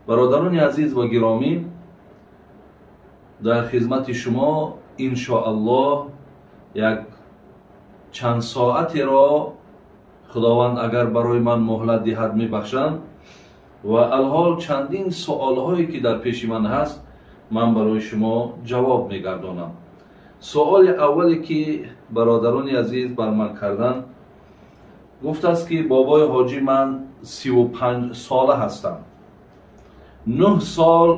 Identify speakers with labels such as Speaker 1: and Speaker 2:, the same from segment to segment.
Speaker 1: Бародарони азиз ва гиромӣ, дар хизмати шумо иншоаллоҳ як чанд соатеро Худованд агар барои ман муҳлат диҳад мебахшам ва алҳол чандин суолҳое ки дар пеши ман ҳаст, ман барои шумо ҷавоб мегардонам. Суоли аввале ки бародарони азиз бар ман карданд, гуфтааст ки бобои ҳоҷӣ, ман 35 сола ҳастам, 9 сол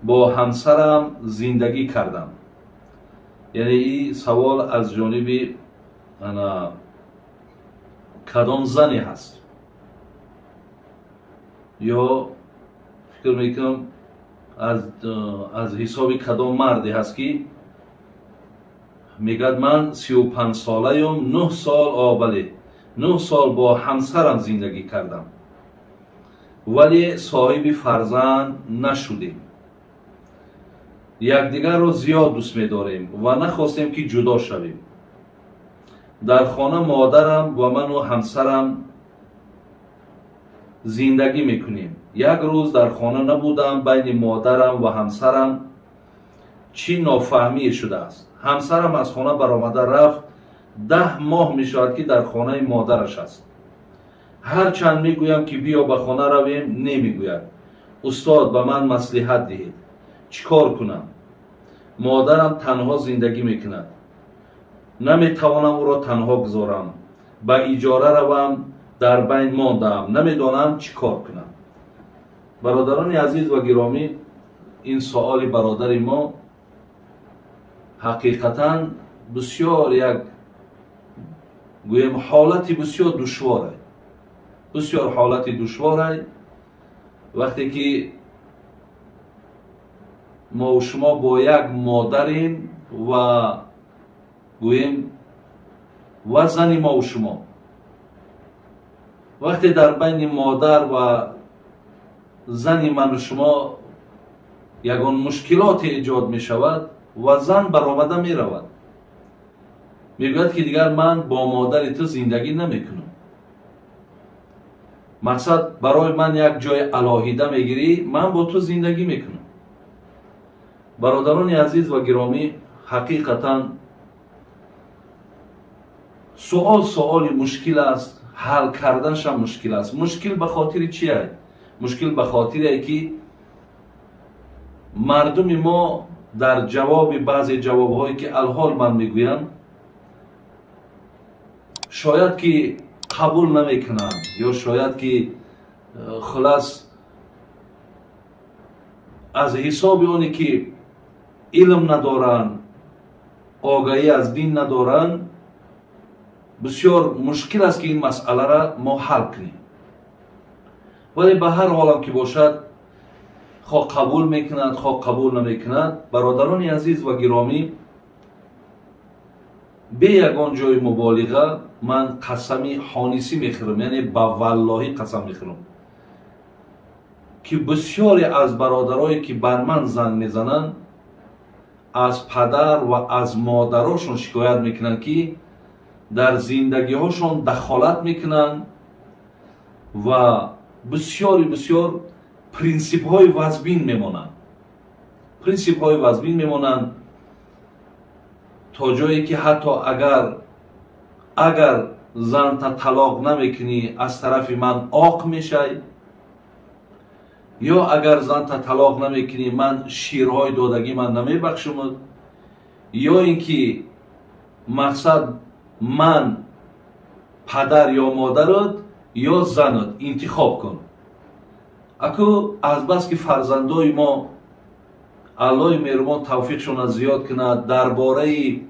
Speaker 1: бо ҳамсарам зиндагӣ кардам. Яъне ин савол аз ҷониби кадом зане ҳаст, ё фикр мекунам аз ҳисоби кадом марде ҳаст ки мегӯяд ман 35 солаюм, 9 сол, бале, 9 сол бо ҳамсарам зиндагӣ кардам, вале соҳиби фарзанд нашудем. Якдигарро зиёд дӯст медорем ва нахостем ки ҷудо шавем. Дар хона модарам ва ману ҳамсарам зиндагӣ мекунем. Як рӯз дар хона набудам, байни модарам ва ҳамсарам чӣ нофаҳмие шудааст. Ҳамсарам аз хона баромада рафт. 10 моҳ мешавад ки дар хонаи модараш аст. Ҳарчанд мегӯям ки биё ба хона равем, немегӯяд. Устод, ба ман маслиҳат диҳед, чӣ кор кунам? Модарам танҳо зиндагӣ мекунад, наметавонам ӯро танҳо гузорам, ба иҷора равам, дар байн мондаам, намедонам чӣ кор кунам. Бародарони азиз ва гиромӣ, ин суоли бародари мо ҳақиқатан бисёр як гӯем ҳолати бисёр душворе, бисёр ҳолати душворе. Вақте ки мо шумо бо як модарем ва гӯем ва зани мо шумо, вақте дар байни модар ва зани ману шумо ягон мушкилоте эҷод мешавад ва зан баромада меравад, мегӯяд ки дигар ман бо модари ту зиндагӣ намекунам. Мақсад барои ман як ҷои алоҳида мегирӣ, ман бо ту зиндагӣ мекунам. Бародарони азиз ва гиромӣ, ҳақиқатан суол суоли мушкил аст, ҳал карданашам мушкил аст. Мушкил ба хотири чи аст? Мушкил ба хотире ки мардуми мо дар ҷавоби баъзе ҷавобҳое ки алҳол ман мегӯям, шояд ки қабул намекунанд, ё шояд ки хулас аз ҳисоби оне ки илм надоранд, огаҳӣ аз дин надоранд, бисёр мушкил аст ки ин масъаларо мо ҳал кунем. Вале ба ҳар ҳолам ки бошад, хо қабул мекунад, хо қабул намекунад, бародарони азиз ва гиромӣ, бе ягон ҷои муболиға ман қасами ҳонисӣ мехӯрам, яъне ба валлоҳӣ қасам мехӯрам ки бисёре аз бародарое ки бар ман занг мезананд, аз падар ва аз модарошон шикоят мекунанд ки дар зиндагиҳошон дахолат мекунанд ва бисёри бисёр принсипҳои вазбин мемонанд, принсипҳои вазбин мемонанд, то ҷое ки ҳатто агар занта талоқ намекунӣ, аз тарафи ман оқ мешай, ё агар занта талоқ намекунӣ, ман ширҳои додагӣ ман намебахшам, ё ин ки мақсад ман падар ё модарат ё занат интихоб кун. Аку азбаски фарзандои мо Аллоҳи меҳрубон тавфиқшонро зиёд кунад, дар бораи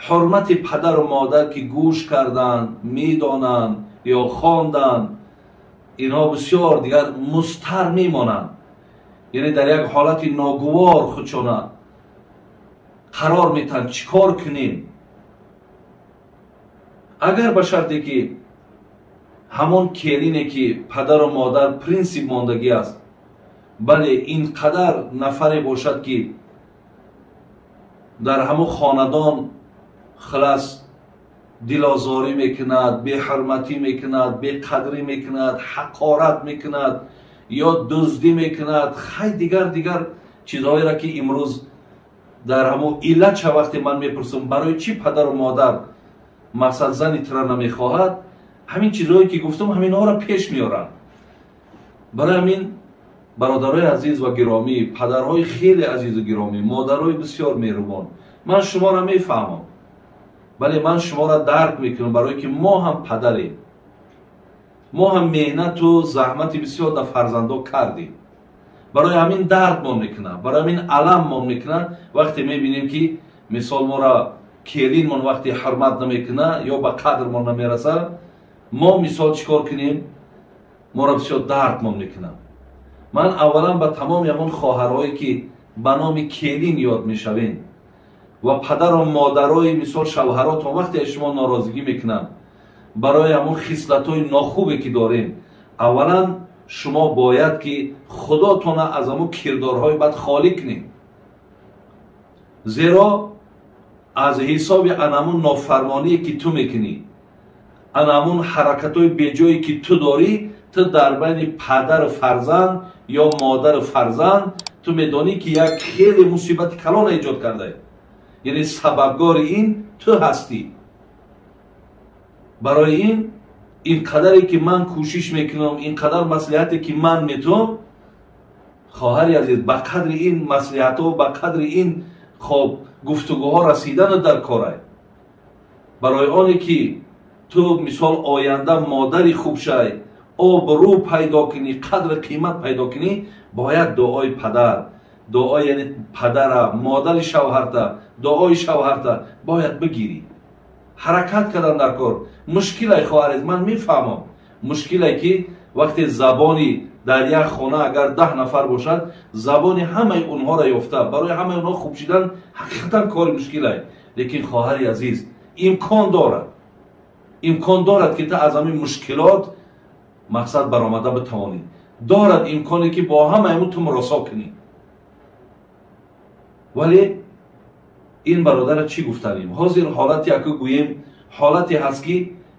Speaker 1: ҳурмати падару модар ки гӯш карданд, медонанд ё хонданд, инҳо бисёр дигар мустар мемонанд, яъне дар як ҳолати ногувор худшона қарор метаҳанд, чӣ кор кунем. Агар ба шарте ки ҳамон келине ки падару модар принсип мондагӣ аст, бале ин қадар нафаре бошад ки дар ҳамон хонадон хилас дилозорӣ мекунад, беҳурматӣ мекунад, беқадрӣ мекунад, ҳақорат мекунад, ё дуздӣ мекунад, хай дигар дигар чизҳоеро ки имрӯз дар ҳамон иллатша вақте ман мепурсам, барои чӣ падару модар мақсад зани тура намехоҳад, ҳамин чизҳое ки гуфтам ҳаминҳоро пеш меоранд. Барои ҳамин бародарои азиз ва гиромӣ, падарҳои хеле азизу гиромӣ, модарои бисёр меҳрубон, ман шуморо мефаҳмам, бале ман шуморо дарк мекунам, барое ки мо ҳам падарем, мо ҳам меҳнату заҳмати бисёр дар фарзандо кардем. Барои ҳамин дардмон мекунад, барои ҳамин аламмон мекунад вақте мебинем ки мисол моро келинмон вақте ҳурмат намекунад ё ба қадрмон намерасад, мо мисол чӣ кор кунем, моро бисёр дардмон мекунад. Ман аввалан ба тамоми ҳамон хоҳарҳое ки ба номи келин ёд мешавем ва падару модарои мисол шавҳаротон вақте аз шумо норозигӣ мекунанд барои ҳамон хислатҳои нохубе ки дорем, аввалан шумо бояд ки худотона аз ҳамон кирдорҳои бад холӣ кунед, зеро аз ҳисоби анамун нофармоние ки ту мекунӣ, анамун ҳаракатҳои беҷое ки ту дорӣ, ту дар байни падару фарзанд ё модару фарзанд ту медонӣ ки як хеле мусибати калона эҷод кардаӣ, яъне сабабгори ин ту ҳастӣ. Барои ин қадаре ки ман кӯшиш мекунам, ин қадар маслиҳате ки ман метавам, хоҳари азиз, ба қадри ин маслиҳатҳо, ба қадри ин хоб гуфтугӯҳо расидану дар корай. Барои оне ки ту мисол оянда модари хуб шай, обрӯ пайдо кунӣ, қадру қимат пайдо кунӣ, бояд дуои падар, дуои яъне падара, модари шавҳарта, дуои шавҳарта бояд бигирӣ. Ҳаракат кардан дар кор мушкилай, хоҳар, ман мефаҳмам мушкилай ки вақте забони дар як хона агар 10 нафар бошад, забони ҳамаи онҳоро ёфта барои ҳамаи онҳо хуб шидан ҳақиқатан кори мушкилай. Лекин хоҳари азиз, имкон дорад, имкон дорад ки ту аз ҳамин мушкилот мақсад баромада битавонӣ, дорад имконе ки бо ҳамаи он ту муросо кунӣ. Вале ин бародара чӣ гуфтанем? Ҳозир ҳолати яку гӯем, ҳолате ҳаст ки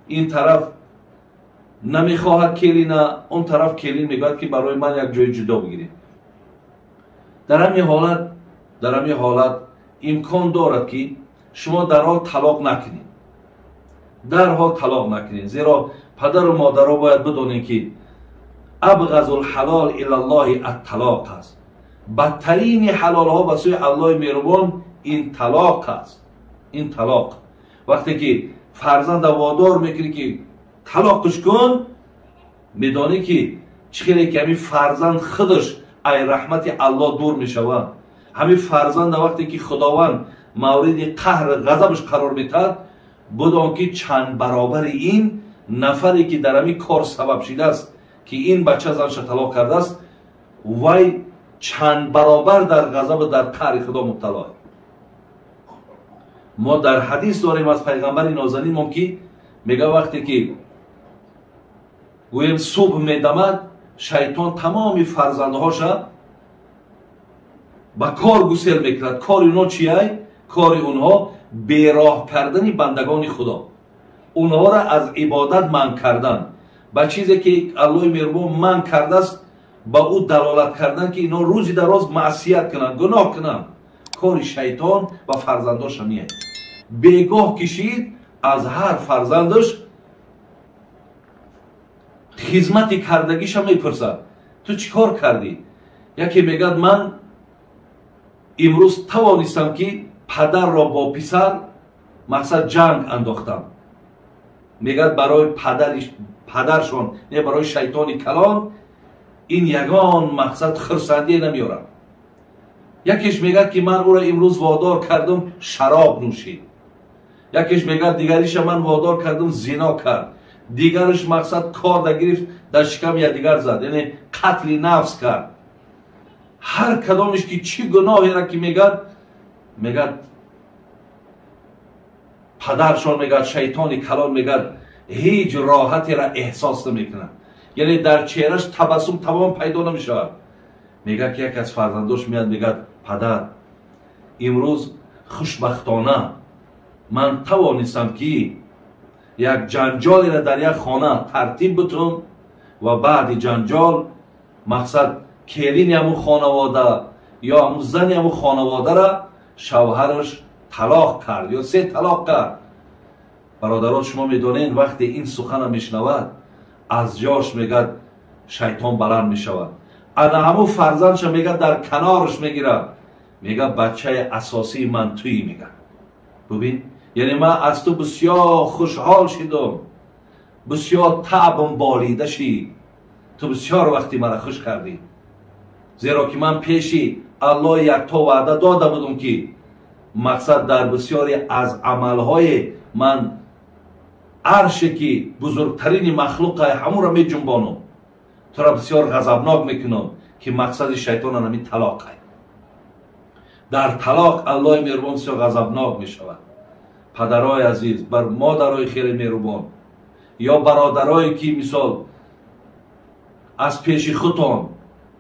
Speaker 1: ин тараф намехоҳад келина, он тараф келин мегӯяд ки барои ман як ҷои ҷудо бигиред. Дар ҳамин ҳолат имкон дорад ки шумо дарҳол талоқ накунед, дарҳол талоқ накунед, зеро падару модаро бояд бидонед ки абғазул ҳалол илаллоҳи атталоқ аст. Бадтарини ҳалолҳо ба сӯи Аллоҳи меҳрубон ин талоқ аст, ин талоқ. Вақте ки фарзанда водор мекунӣ ки талоқш кун, медонӣ ки чӣ хеле ки ҳамин фарзанд худаш ай раҳмати Аллоҳ дур мешавад. Ҳамин фарзанда вақте ки Худованд мавриди қаҳру ғазабаш қарор метаҳад, будон ки чанд баробари ин нафаре ки дар ҳамин кор сабаб шидааст ки ин бача занша талоқ кардааст, вай чанд баробар дар ғазабу дар қаҳри Худо мубтало. Мо дар ҳадис дорем аз пайғамбари нозанинмон ки мега вақте ки гӯем субҳ медамад, шайтон тамоми фарзандҳоша ба кор гусел мекунад. Кори онҳо чиай? Кори онҳо бероҳ кардани бандагони Худо, онҳоро аз ибодат манъ кардан, ба чизе ки Аллоҳи меҳрубон манъ кардааст ба ӯ далолат кардан ки инҳо рӯзи дароз маъсият кунанд, гуноҳ кунанд. Кори шайтон ва фарзандоша меяд. Бегоҳ кишид аз ҳар фарзандаш хизмати кардагиша мепурсад: ту чӣ кор кардӣ? Яке мегӯяд: ман имрӯз тавонистам ки падарро бо писар мақсад ҷанг андохтам. Мегӯяд барои падаршон, не барои шайтони калон ин ягон мақсад хурсандие намеорад. Якеш мегӯяд ки ман ӯро имрӯз водор кардам шароб нӯшид. Якеш мегӯяд дигариша ман водор кардам зино кард. Дигараш мақсад корда гирифт, дар шикам якдигар зад, яъне қатли нафс кард. Ҳар кадомеш ки чӣ гуноҳеро ки мегӯяд, мегӯяд падаршон, мегӯяд шайтони калон, мегӯяд ҳеҷ роҳатеро эҳсос намекунад, яъне дар чеҳраш табассум тамом пайдо намешавад. Мегӯяд ки яке аз фарзандош меяд, мегӯяд: падар, имрӯз хушбахтона ман тавонистам ки як ҷанҷолеро дар як хона тартиб бутум ва баъди ҷанҷол Мақсад келини ҳамун хонавода ё ҳамун зани ҳамун хонаводара шавҳараш талоқ кард ё 3 талоқ кард. Бародарон, шумо медонед вақте ин сухана мешунавад, аз ҷош мегӯяд шайтон баланд мешавад. Ана ҳамун фарзандша мегӯяд дар канораш мегирад, мегӯяд бачаи асосии ман туӣ, мегӯяд. Бубин, яъне ман аз ту бисёр хушҳол шидам, бисёр таъбам болида шид, ту бисёр вақти мара хуш кардӣ, зеро ки ман пеши Аллоҳ якто ваъда дода будам ки мақсад дар бисёре аз амалҳои ман арше ки бузургтарини махлуқай ҳамуро меҷунбонам, тура бисёр ғазабнок мекунам ки мақсади шайтон ҳамин талоқай. Дар талоқ Аллоҳи меҳрубон бисёр ғазабнок мешавад. Падарои азиз, бар модарои хеле меҳрубон ё бародарое ки мисол аз пеши худтон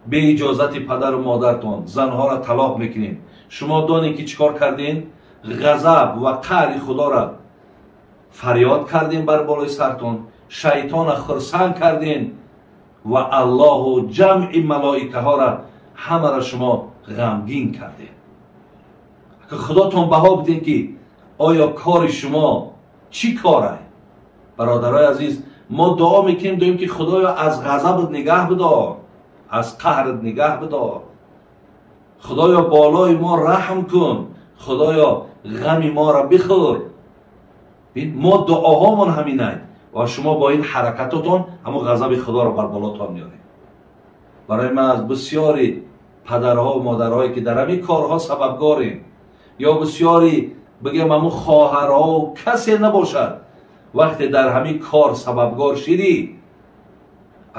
Speaker 1: бе иҷозати падару модартон занҳоро талоқ мекунед, шумо донед ки чӣ кор кардем? Ғазаб ва қаҳри худоро фарёд кардем бар болои сартон, шайтона хурсанд кардем ва Аллоҳу ҷамъи малоикаҳоро ҳамаро шумо ғамгин кардем. Худотон баҳо бидем ки оё кори шумо чӣ корай? Бародарои азиз, мо дуо мекунем, дуем ки Худоё аз ғазабат нигаҳ бидор, аз қаҳрат нигаҳ бидор, Худоё болои мо раҳм кун, Худоё ғами моро бихӯр. Мо дуоҳомон ҳаминай ва шумо бо ин ҳаракатотон ҳамон ғазаби Худоро бар болотон меоред. Барои ман аз бисёри падарҳо ва модарҳое ки дар ҳамин корҳо сабабгорем ё бисёри бигем ҳамон хоҳарҳо касе набошад, вақте дар ҳамин кор сабабгор шидӣ,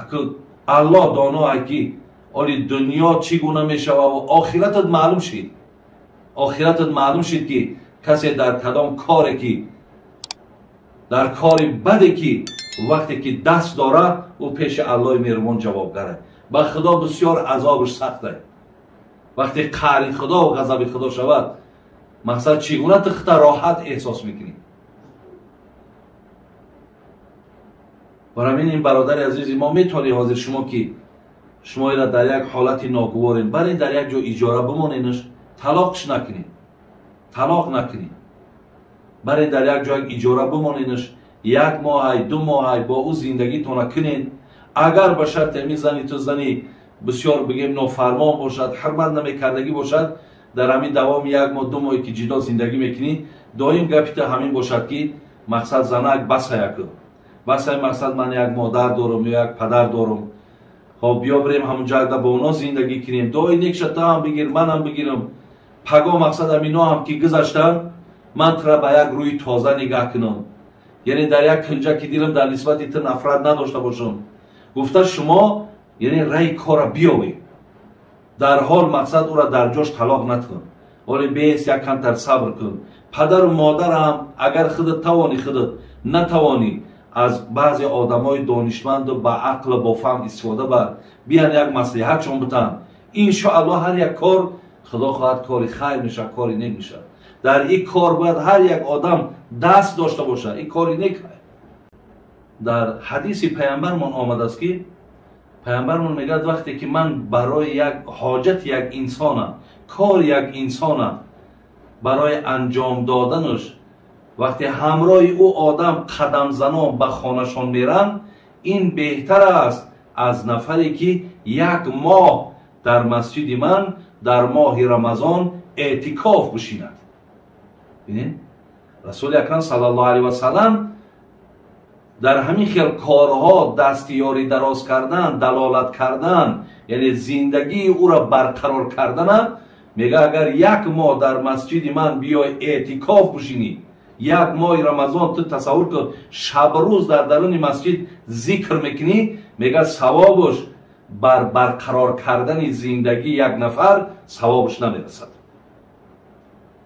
Speaker 1: аку Аллоҳ доно ки оли дунё чӣ гуна мешава ва охиратат маълум шид. Охиратат маълум шид ки касе дар кадом коре ки дар кори баде ки вақте ки даст дора, ӯ пеши Аллоҳи меҳрубон ҷавобгарад. Ба Худо бисёр азобаш сахт аст. Вақте қаҳри Худо ва ғазаби Худо шавад, мақсад чӣ гуна ту худта роҳат эҳсос мекунӣ? Барои ин бародари азизи мо метавонӣ ҳозир шумо ки шумо ира дар як ҳолати ногуворен, барин дар як ҷо иҷора бимоненаш, талоқш накунед, талоқ накунед, барин дар як ҷо иҷора бимоненаш, 1 моҳай 2 моҳай бо ӯ зиндагитона кунед. Агар ба шарти ҳамин зани ту зани бисёр бигем нофармон бошад, ҳурмат намекардагӣ бошад, дар ҳамин давоми 1 моҳ 2 моҳе ки ҷидо зиндагӣ мекунӣ, доим гапи ту ҳамин бошад ки мақсад занак басаяку, басай мақсад ман як модар дорам ё як падар дорам, хоб биё бирем ҳамун ҷагда бо оно зиндагӣ кунем, дои некша ту ҳам бигир, манам бигирам, паго мақсад ҳамино ҳам ки гузаштанд, ман тура ба як рӯи тоза нигаҳ кунам, яъне дар як кунҷа ки дилам дар нисбати ту нафрат надошта бошам. Гуфта шумо яъне раи кора биёвед, дар ҳол мақсад ӯра дар ҷош талоқ накун, вале бес як камтар сабр кун. Падару модарам агар худат тавонӣ, худат натавонӣ, аз баъзе одамои донишманду ба ақлу бо фаҳм истифода бар, биян як маслиҳатшон битан. Иншоаллоҳ ҳар як кор Худо хоҳад кори хайр мешавад, кори нек мешавад. Дар ин кор бояд ҳар як одам даст дошта бошад, ин кори нек. Дар ҳадиси паямбармон омадааст ки паямбармон мегӯяд вақте ки ман барои як ҳоҷати як инсона, кори як инсона барои анҷом доданаш, вақте ҳамроҳи ӯ одам қадамзанон ба хонашон меранд, ин беҳтар аст аз нафаре ки 1 моҳ дар масҷиди ман дар моҳи Рамазон эътикоф бишинад. Бинед, Расули Акрам саллаллоҳу алайҳи васаллам дар ҳамин хел корҳо дастиёрӣ дароз кардан, далолат кардан, яъне зиндагии ӯро барқарор кардана, мегӯяд агар 1 моҳ дар масҷиди ман биёй эътикоф бишинӣ, 1 моҳи Рамазон ту тасаввур кун, шабрӯз дар даруни масҷид зикр мекунӣ, мегӯяд савобаш бар барқарор кардани зиндагии як нафар савобаш намерасад.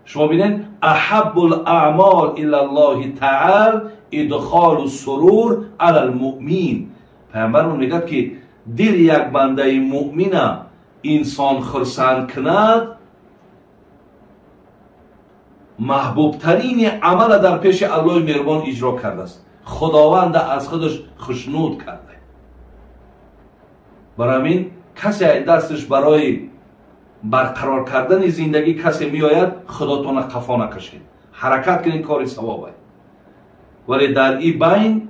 Speaker 1: Шумо бинед, аҳаббул аъмол илаллоҳи таъол идхолу сурур алал муъмин. Паямбармон мегӯяд ки дили як бандаи муъмина инсон хурсанд кунад, маҳбубтарини амала дар пеши Аллоҳи меҳрубон иҷро кардааст, Худованда аз худаш хушнуд карда. Барои ҳамин Касе дасташ барои барқарор кардани зиндагӣ касе меояд, худотона қафо накашед, ҳаракат кунед, кори савобай. Вале дар ин байн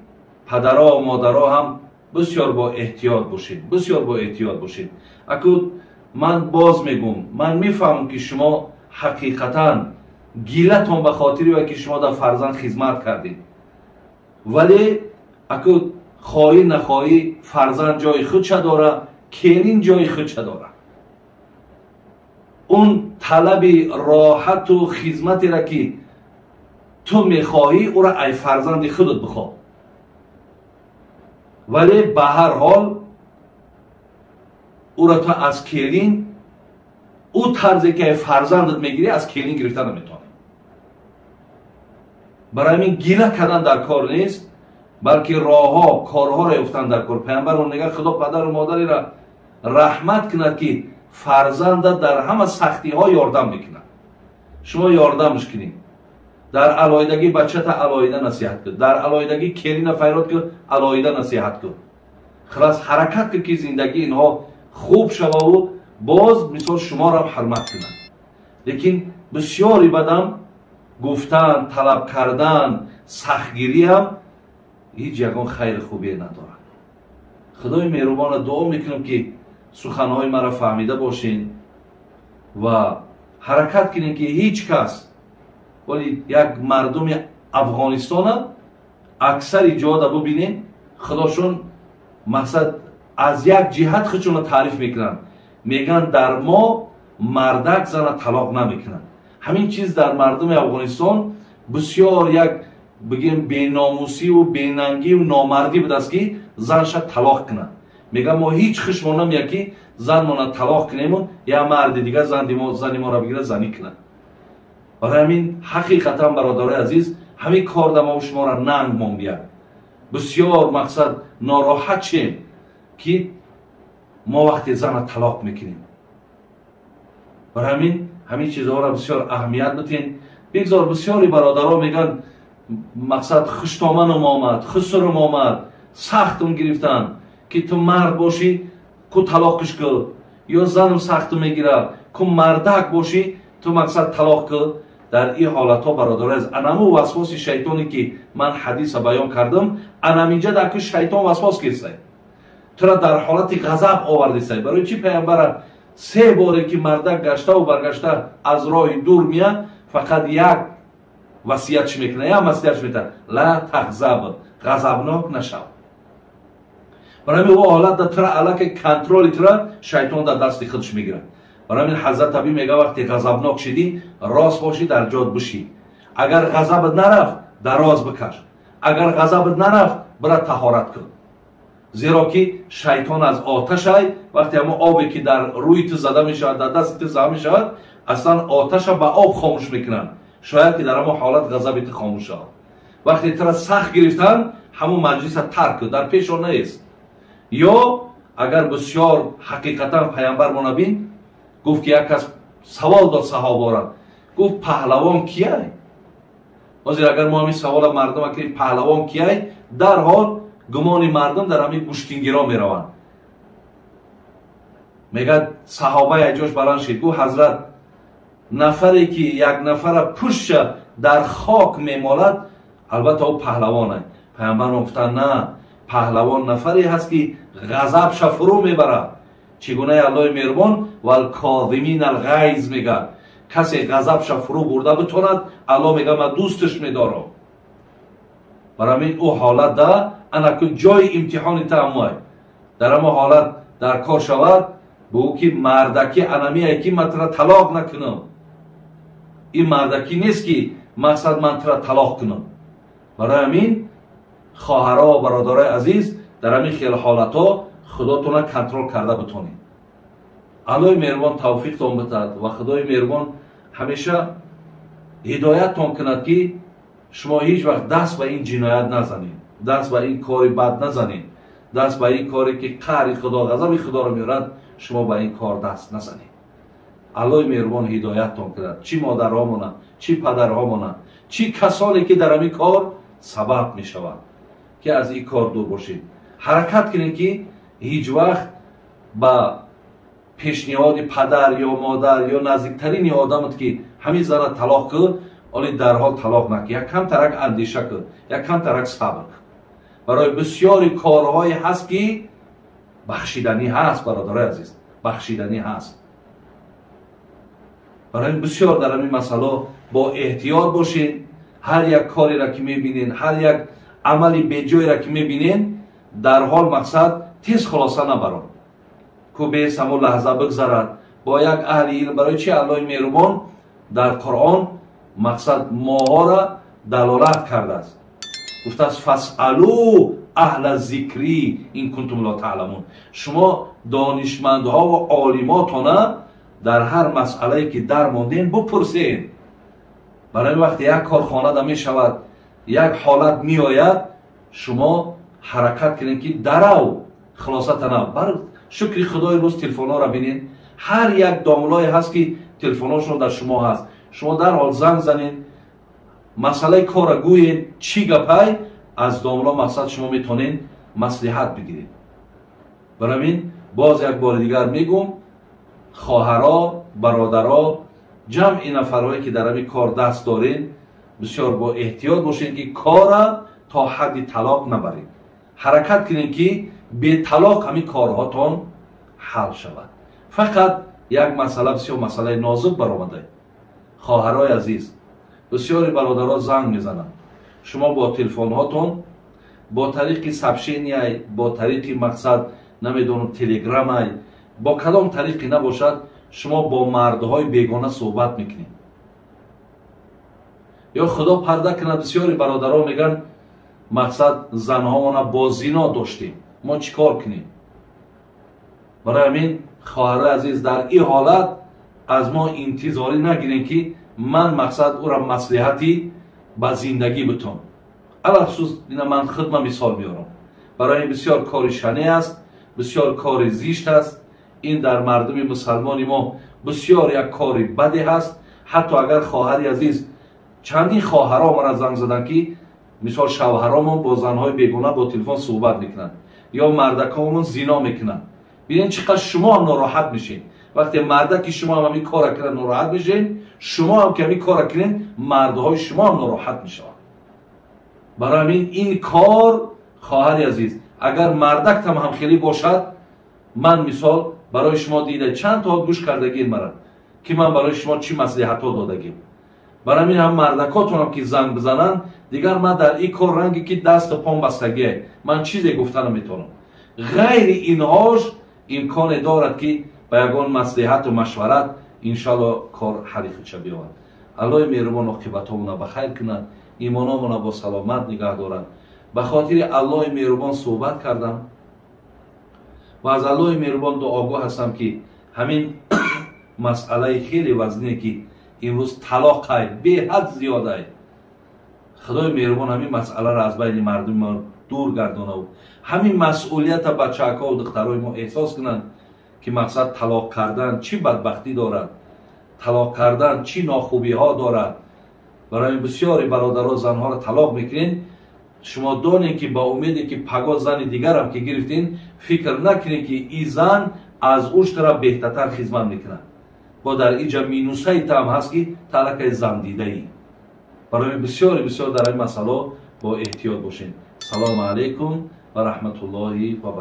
Speaker 1: падаро ва модаро ҳам бисёр бо эҳтиёт бошед, бисёр бо эҳтиёт бошед. Аку ман боз мегӯм, ман мефаҳмам, ки шумо ҳақиқатан гилатон ба хотири ва ки шумо дар фарзанд хизмат кардед, вале аку хоҳӣ нахоҳӣ фарзанд ҷои худша дора, келин ҷои худша дора. Он талаби роҳату хизматеро ки ту мехоҳӣ, ӯро ай фарзанди худат бихоҳ, вале ба ҳар ҳол ӯро ту аз келин ӯ тарзе ки ай фарзандат мегирӣ, аз келин гирифта наметавонӣ. Барои ҳамин гила кардан дар кор нест, балки роҳҳо, корҳоро ёфтан дар кор. Паямбар он мегӯяд, Худо падару модареро раҳмат кунад, ки фарзанда дар ҳама сахтиҳо ёрдам мекунад. Шумо ёрдамш кунед. Дар алоҳидагӣ бачата алоҳида насиҳат кун, дар алоҳидагӣ келина файрод кун, алоҳида насиҳат кун. Хулас, ҳаракат кун, ки зиндагии инҳо хуб шававу боз мисол шуморо ҳурмат кунанд. Лекин бисёри бадам гуфтан, талаб кардан, сахтгириам ҳеҷ ягон хайри хубие надорад. Худои меҳрубонро дуо мекунам, ки суханҳои маро фаҳмида бошед ва ҳаракат кунед, ки ҳеҷ кас, вале як мардуми Афғонистона аксари ҷода бубинед, худошон мақсад аз як ҷиҳат худшонро таъриф мекунанд, мегӯянд дар мо мардак зана талоқ намекунанд. Ҳамин чиз дар мардуми Афғонистон бисёр як бигем беномусиву бенангиву номардӣ будааст, ки занша талоқ кунад. Мегӯям, мо ҳеҷ хушмон намеяд, ки занмона талоқ кунему я марди дигар зани моро бигирад, занӣ кунад. Барои ҳамин ҳақиқатан, бародарои азиз, ҳамин кор да мо шуморо нанг мон бияд, бисёр мақсад нороҳат шем, ки мо вақте зана талоқ мекунем. Барои ҳамин ҳамин чизҳоро бисёр аҳамият битен. Бигзор бисёри бародаро мегӯянд, мақсад хуштоманам омад, хусурам омад, сахтам гирифтанд, ки ту мард бошӣ, ку талоқиш кун, ё занам сахтам мегирад, ку мардак бошӣ, ту мақсад талоқ кун. Дар ин ҳолатҳо, бародаро, аз анаму васвоси шайтоне ки ман ҳадиса баён кардам, анаминҷа дар ку шайтон васвос кирсай, тура дар ҳолати ғазаб овардисай. Барои чӣ паямбара се боре ки мардак гаштаву баргашта аз роҳи дур меяд, фақат як васиятш мекунад, як маслиҳатш метавад: ла тағзаб, ғазабнок нашав. Барои ҳамин о ҳолат да тура аллакай контроли тура шайтон дар дасти худаш мегирад. Барои ҳамин ҳазрат Абӣ мегӯяд, вақте ғазабнок шидӣ, рост бошӣ, дар ҷод бишӣ. Агар ғазабат нарафт, дароз бикаш. Агар ғазабат нарафт, бира таҳорат кун, зеро ки шайтон аз оташай. Вақте ҳамон обе ки дар рӯи ту зада мешавад, дар дасти ту зада мешавад, аслан оташа ба об хомӯш мекунанд. Шояд ки дар ҳамон ҳолат ғазаби ту хомӯш шавад. Вақте тура сахт гирифтанд, ҳамон маҷлиса тарк кун, дар пешо нест. Ё агар бисёр ҳақиқатан паямбар мо набин гуфт, ки як кас савол дод саҳобора, гуфт: паҳлавон кияй? Ҳозир агар мо ҳамин савола мардума кунем, паҳлавон кияй, дарҳол гумони мардум дар ҳамин гӯштингиро мераванд. Мегӯяд, саҳоба як ҷош баланд шид, гуфт: ҳазрат, нафаре ки як нафара пуштша дар хок мемолад, албатта ӯ паҳлавон. Паямбар гуфтанд: на, паҳлавон нафаре ҳаст, ки ғазабша фурӯ мебарад. Чӣ гунаи Аллоҳи меҳрубон валкозимин алғайз мегӯяд, касе ғазабша фурӯ бурда битонад, Аллоҳ мегӯяд, ман дӯсташ медорам. Барои ҳамин ӯ ҳолат да анаку ҷои имтиҳони тааммуай дар ҳамон ҳолат дар кор шавад, бигӯ ки мардакӣ анамие ки ман тура талоқ накунам. Ин мардакӣ нест, ки мақсад ман тура талоқ кунам. Барои ҳамин, хоҳаро ва бародарои азиз, дар ҳамин хел ҳолатҳо худотона контрол карда битонед. Аллоҳи меҳрубон тавфиқтон битад ва Худои меҳрубон ҳамеша ҳидояттон кунад, ки шумо ҳеҷ вақт даст ба ин ҷиноят назанед, даст ба ин кори бад назанед, даст ба ин коре ки қаҳри Худо, ғазаби Худоро меорад, шумо ба ин кор даст назанед. Аллоҳи меҳрубон ҳидояттон кунад, чӣ модарҳомона, чӣ падарҳомона, чӣ касоне ки дар ҳамин кор сабаб мешаванд, ки аз ин кор дур бошед. Ҳаракат кунед, ки ҳеҷ вақт ба Пешниҳоди падар ё модар ё наздиктарини одамат ки ҳамин зана талоқ кун, оли дарҳол талоқ накун, як камтарак андеша кун, як камтарак сабр кун. Барои бисёри корҳое ҳаст ки бахшиданӣ ҳаст, бародарои азиз, бахшиданӣ ҳаст. Барои бисёр дар ҳамин масъало бо эҳтиёт бошед. Ҳар як кореро ки мебинед, ҳар як амали беҷойро ки мебинед, дарҳол мақсад тез хулоса набарон, ку бес ҳамон лаҳза бигзарад бо як аҳли илм. Барои чи Аллоҳи меҳрубон дар Қуръон мақсад моҳоро далолат кардааст, гуфтааст фасъалу аҳла зикри ин кунтум ло таъламун. Шумо донишмандҳо ва олимотона дар ҳар масъалае ки дармондем бупурсед. Барои вақте як корхонада мешавад, як ҳолат меояд, шумо ҳаракат кунед ки дарав хулоса танав. Бар шукри Худои рӯз телефонҳоро бинед, ҳар як домлое ҳаст ки телефонҳошон дар шумо ҳаст. Шумо дарҳол занг занед, масъалаи корро гӯед, чӣ гапай, аз домло мақсад шумо метавонед маслиҳат бигиред. Барои ин боз як бори дигар мегӯм, хоҳаро, бародаро, ҷамъи нафарҳое ки дар ҳамин кор даст доред, бисёр бо эҳтиёт бошед ки корра то ҳадди талоқ набаред. Ҳаракат кунед ки беталоқ ҳамин корҳотон ҳал шавад. Фақат як масъала бисёр масъалаи нозук баромада. Хоҳарои азиз, бисёри бародаро занг мезананд. Шумо бо телефонҳотон бо тариқи сообщения, бо тариқи мақсад намедонам телеграмай, бо кадом тариқе набошад, шумо бо мардҳои бегона суҳбат мекунед. Ё Худо парда кунад, бисёри бародаро мегӯянд мақсад занҳомона бо зино доштем, мо чӣ кор кунем? Барои ҳамин хоҳарои азиз, дар ин ҳолат аз мо интизорӣ нагирем ки ман мақсад ӯра маслиҳати ба зиндагӣ бутон. Алахусус ина ман худма мисол меорам. Барои ин бисёр кори шане аст, бисёр кори зишт аст. Ин дар мардуми мусалмони мо бисёр як кори баде ҳаст. Ҳатто агар хоҳари азиз, чандин хоҳаро мара занг заданд ки мисол шавҳаромон бо занҳои бегона бо телефон суҳбат мекунанд ё мардакомон зино мекунанд. Бинед чӣ қадр шумо ҳам нороҳат мешед. Вақте мардаки шумо ҳам ҳамин корро кунад нороҳат мешед, шумо ҳам ки ҳамин корро кунед мардҳои шумо ҳам нороҳат мешаванд. Барои ҳамин ин кор, хоҳари азиз, агар мардактам ҳам хеле бошад, ман мисол барои шумо дида чанд то гӯш кардагӣ мара ки ман барои шумо чӣ маслиҳатҳо додагим. Барои ҳамин ҳам мардакотонам ки занг бизананд, дигар ман дар ин кор ранге ки дасту пом бастагие, ман чизе гуфта наметавонам. Ғайри инҳош имконе дорад ки ба ягон маслиҳату машварат иншалло кор ҳалли худша биёвад. Аллоҳи меҳрубон оқибатҳомона ба хайр кунад, имономона бо саломат нигаҳ дорад. Ба хотири Аллоҳи меҳрубон суҳбат кардам ва аз Аллоҳи меҳрубон дуогӯ ҳастам ки ҳамин масъалаи хеле вазнине ки имрӯз талоқай беҳад зиёдай, Худои меҳрубон ҳамин масъаларо аз байни мардуми мо дур гардонаву ҳамин масъулията бачаакҳову духтарои мо эҳсос кунанд ки мақсад талоқ кардан чӣ бадбахтӣ дорад, талоқ кардан чӣ нохубиҳо дорад. Барои бисёри бародаро занҳоро талоқ мекунед, шумо донед ки ба умеде ки паго зани дигарам ки гирифтин, фикр накунед ки ин зан аз уш тараф беҳтартар хизмат мекунад. Бо дар инҷа минусаи таам ҳаст ки талакаи зандидаӣ. Барои бисёри бисёр дар ин масъало бо эҳтиёт бошед. Салому алайкум ва раҳматуллоҳи ва баракатуҳ.